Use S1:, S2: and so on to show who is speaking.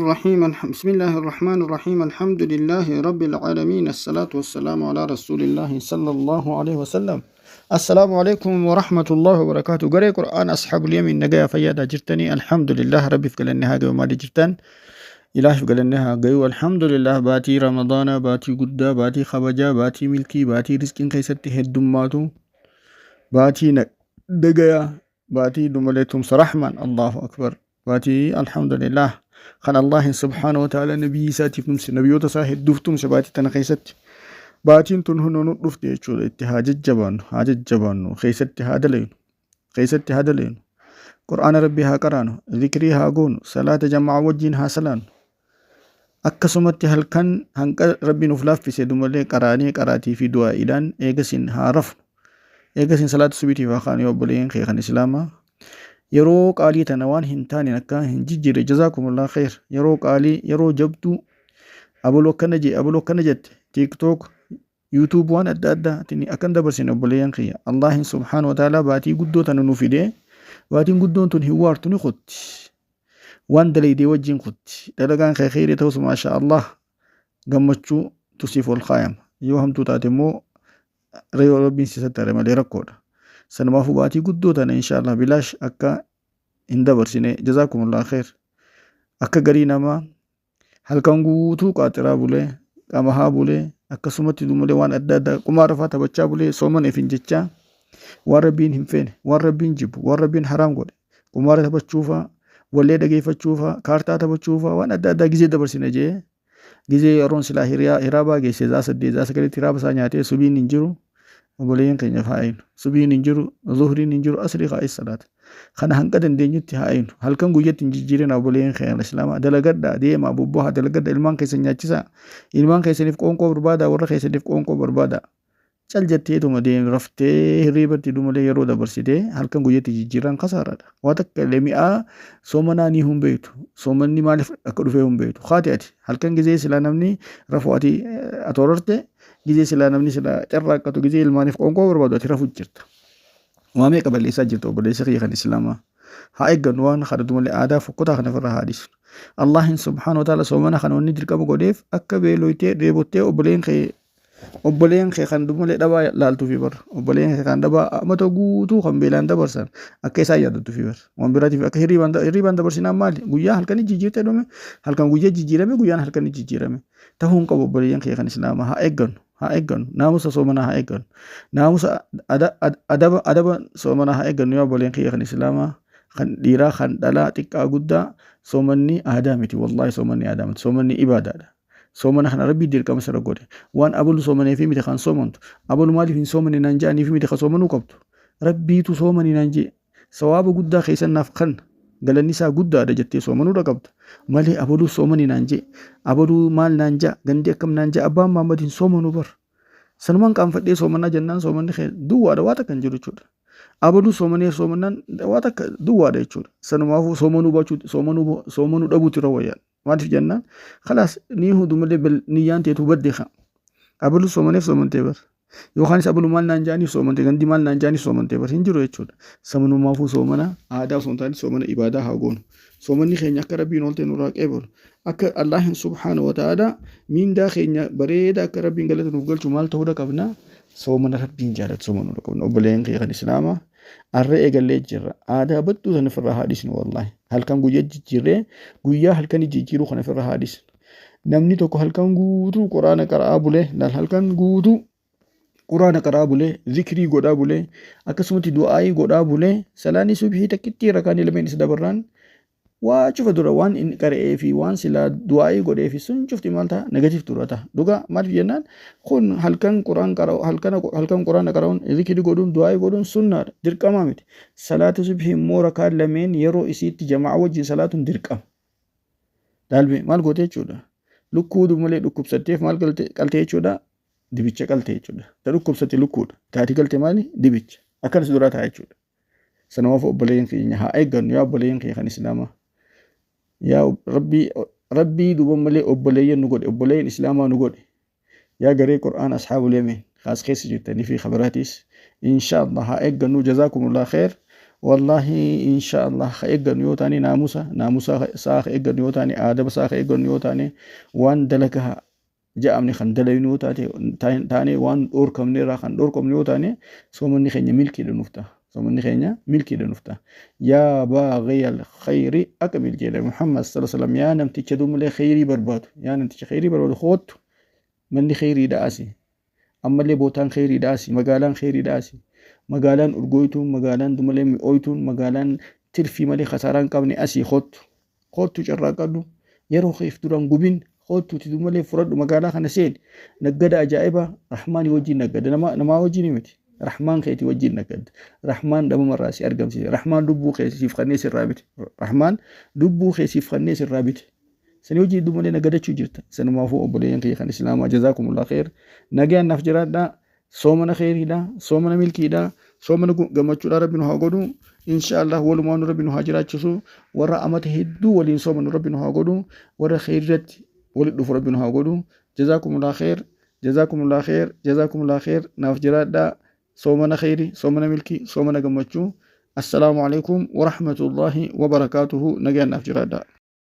S1: الرحيم. بسم الله الرحمن الرحيم. الحمد لله رب العالمين، الصلاة والسلام على رسول الله صلى الله عليه وسلم. السلام عليكم ورحمة الله وبركاته. قرأ قرآن أصحاب اليمين، نجايا فيادا جرتني. الحمد لله، ربي في قلنها قيو مالي جرتن إله في قلنها قيو. الحمد لله، باتي رمضان باتي قدا، باتي خبجا، باتي ملكي، باتي رزق كيستي هدماتو، باتي نجايا، باتي دملتهم رحمن. الله أكبر. Baatii alhamdulillah kan Allahin subhaanahu wa ta'ala nabiyyi isaatiif tumse, nabiyyoota isaa hedduuf tumse baatii tana keessatti. Baatiin tun hunduu nu dhufte jechuudha. Itti haa jajjabaannu, haa jajjabaannu, keessatti haa dalaynu, keessatti haa dalaynu. Qur'aana Rabbii haa qaraanu, zikrii haa goonu, salaata jamaa wajjiin haa salaannu. Akkasumatti halkan hanqa Rabbiin nuuf laaffise dumalee qaraanii qaraatii fi du'aa'iidhaan eegasiin haa rafnu. Eegasiin salaata subiitiif haa kaanu. Yoo obboleeyyan kee kan Islaamaa, yeroo qaalii tana waan hin taaneen akka hin jijjiirre. Jazaakumullah kheer. Yeroo qaalii, yeroo jabduu, abaluu akkana jee, abaluu akkana jette, TikTok, YouTube, waan adda addaatiin akkan dabarsine. Obboleeyyan kiyya, Allahin subhaanahu wa ta'ala baatii guddoo tana nu fidee, baatiin guddoon tun hin waartu, ni kutti. Waan dalaydee wajjin kutti. Dalagaan kee kheyrii ta'us, maasha Allah, gammachuu tusiif ol kaayama. Yoo hamtuu taate immoo yoo Rabbiin si sattare malee rakkoodha. Sanumaafuu baatii guddoo tana insha Allah bilaash akka hin dabarsine. Jazaakumullah kheer. Akka garii namaa halkan guutuu qaaxiraa bulee, qamahaa bulee, akkasumatti dumalee waan adda addaa qumaara fa'aa taphachaa bulee, soomaneef hin jechaa, waan Rabbiin hin feene, waan Rabbiin jibbu, waan Rabbiin haraam godhe, qumaara taphachuufaa, wallee dhageeffachuufaa, kaartaa taphachuufaa, waan adda addaa gizee dabarsine jee, gizee yeroon silaa hiriyaa hiraabaa geesse zaa 8, zaa 9tti hiraaba isaa nyaatee, subiin hin jiru. Obboleeyyan keenya, haa eegnu. Subiin hin jiru, zuhriin hin jiru, asrii haa salaata. Kana hanqa dandeenyutti haa eegnu. Halkan guyyatti hin jijjiirin. Obboleeyyan keenya Islaamaa, dalagadhaa, deemaa, bobbohaa, dalagadha, ilmaan keessan nyaachisaa, ilmaan keessaniif qoonqoo barbaadaa, warra keessaniif qoonqoo barbaadaa. Cal jetteetuma deem raftee hirriibatti dumalee yeroo dabarsitee halkan guyyatti jijjiirran kasaaraadha. Waa takka illee mi'aa soomanaa ni hin beektu. Soomanni maaliif akka dhufee hin beektu. Haati ati halkan gizee silaa namni rafu ati atoorarte, gizee silaa namni silaa carraaqqatu, gizee ilmaaniif qoonqoo barbaadu ati rafu jirta. Waa meeqa balleessaa jirta, obboleessa kiyya kan Islaamaa. Haa eeggannu, waan kana dumalee aadaa fokkotaa kana ofirraa haa dhiisnu. Allahin subhaanahu wa ta'ala soomana kana wanni dirqama godheef akka beeloytee dheebottee obboleen kee kan dumalee dhabaa laaltuufi bar. Obboleen kee kan dhabaa amata guutuu kan beelaan dabarsan akka isaan yaadattuufi bar. Waan biraatiif akka hirriibaan dabarsinaan maali? Guyyaa halkanii jijjiirtee dhume, halkan guyyaa jijjiirame, guyyaan halkanii jijjiirame ta'uu hin qabu. Obboleeyyan kee kan Islaamaa, haa eeggannu, haa eeggannu. Naamusa soomanaa haa eeggannu, naamusa adaba soomanaa haa eeggannu. Yaa obboleen kiyya kan Islaamaa, kan dhiiraa, kan dhalaa, xiqqaa guddaa, soomanni aadaa miti. Wallaahi, soomanni aadaa miti, soomanni ibaadaadha. Soomana kana Rabbii dirqama sirra godhe. Waan abalu soomaneefi miti kan soomantu. Abalu maaliif hin soomane naan je'aniifi miti kan soomanuu qabdu. Rabbiitu soomani naan je'e, sawaaba guddaa keessan naaf kanna, galanni isaa guddaadha jettee soomanuudha qabda malee abaluu soomani naan je'e, abaluu maal naan ja'a, gandi akkam naan ja'a, abbaan Mahammad hin soomanuu bar, sanumaan qaanfadhee soomanaa jennaan, soomanni kee duwwaadha, waa takka hin jiru jechuudha. Abaluu soomanee soomannaan waa takka duwwaadha jechuudha. Sanumaafuu soomanuu baachuu, soomanuu dhabuutu irra wayyaa. Maaliif jennaan, kalaas ni hudu malee niyyaan teetu badde. Kaa abaluu soomaneef soomantee bar, yookaanis abalu maal naan jaaniif soomante, gandi maal naan jaaniif soomantee bar, hin jiru jechuudha. Sanumaafuu soomana aadaa osoo hin taane soomana ibaadaa haa goonu. Soomanni keenya akka Rabbiin ooltee nurraa qeebalu, akka Allahin subhaanahu wa ta'ala miindaa keenya bareeda, akka Rabbiin galata nuuf galchu maal ta'uudha qabna? Soomana Rabbiin jaalatu soomanuudha qabna. Obboleen kee kan Islaamaa, arra eegallee jirra. Aadaa badduu san ofirraa haa dhiisnu. Wallaahi, halkan guyyaa jijjiirree guyyaa halkanii jijjiiruu kana ofirraa haa dhiisnu. Namni tokko halkan guutuu Quraana qara'aa bulee, laal, halkan guutuu Quraana qara'aa bulee, zikrii godhaa bulee, akkasumatti du'aayii godhaa bulee, salaanni subhii takkittii rakaan lameen isa dabarraan, waa cufa dura waan inni qara'ee fi waan silaa du'aayii godhee fi sun cufti maal ta'a? Negative dura ta'a. Dhugaa. Maaliif jennaan, kun halkan quraan qara'u, halkan halkan Quraana qara'uun, zikrii godhuun, du'aayii godhuun sunnaadha, dirqamaa miti. Salaata subhii immoo rakaan lameen yeroo isiitti jamaa wajjin salaatuun dirqama. Daalbee maal goote jechuudha? Lukkuu malee dhukkubsatteef maal qalte jechuudha? Dibicha qalte jechuudha. Ta dhukkubsatte lukkuudha. Taati galte maali? Dibicha. Akkanas duraa ta'a jechuudha. Sanumaaf obboleeyyan keenya haa eeggannu. Yaa obboleeyyan keenya kan Islaamaa, yaa Rabbii, Rabbii duuba malee obboleeyyan nu godhe, obboleeyyan Islaamaa nu godhe. Yaa garee Qur'aan ashaabul yamin kaas keessa jirtanii fi kabiraatiis, insha Allah haa eeggannu. Jazaakumullah kheer. Wallaahi insha Allah ka eeggannu yoo taane, naamusa naamusa isaa ka eeggannu yoo taane, aadaba isaa ka eeggannu yoo taane, waan dalagaa ja'amne kan dalaynu yoo taate taane, waan dhoorkamne irraa kan dhoorkamne yoo taane, soomanni keenya milkiidha nuuf ta'a. Soomanni keenya milkiidha nuuf ta'a. Yaa baaghiyal khayri aqbil jedhe Muhammad sallallahu alaihi wasallam. Yaa namticha dumalee khayrii barbaadu, yaa namticha khayrii barbaadu koottu, manni khayriidha asi. Ammallee bootaan khayriidha asi, magaalaan khayriidha asi. Magaalaan urgooytuun, magaalaan dumalee mi'ooytuun, magaalaan tirfii malee khasaaraa hin qabne asii, koottu. Koottu carraaqadhu. Yeroo keef duraan gubin, koottuuti dumalee furadhu, magaalaa kana seeni. Naggada ajaa'iba Rahmaanii wajjin naggada, nama namaa wajjin miti. Rahmaan keetii wajjin naggadda. Rahmaan dhabamarraa si argamsiise. Rahmaan lubbuu kee siif kennee sirraa bite. Rahmaan lubbuu kee siif kennee sirraa bite. Sanii hojii hedduu malee nagadachuu jirta. Sanumaafuu obboleeyyan kiyya kan Islaamaa, jazaakumullah kheer. Nagayaan naaf jiraadhaa. Soomana kheeriidha. Soomana milkiidha. Soomana gammachuudha Rabbi nu haa godhu. Insha Allah walumaa nu Rabbi nu haa jiraachisu. Warra amata hedduu waliin soomanu Rabbi nu haa godhu. Warra kheerirratti walitti dhufu Rabbi nu haa godhu. Jazaakumullah kheer. Jazaakumullah kheer. Jazaakumullah kheer. Naaf jiraadhaa. Soomana kheyri, soomana milkii, soomana gammachuu. Assalaamu alaikum warahmatullaahi wabarakaatuhu. Nagayaan naaf jiraadhaa.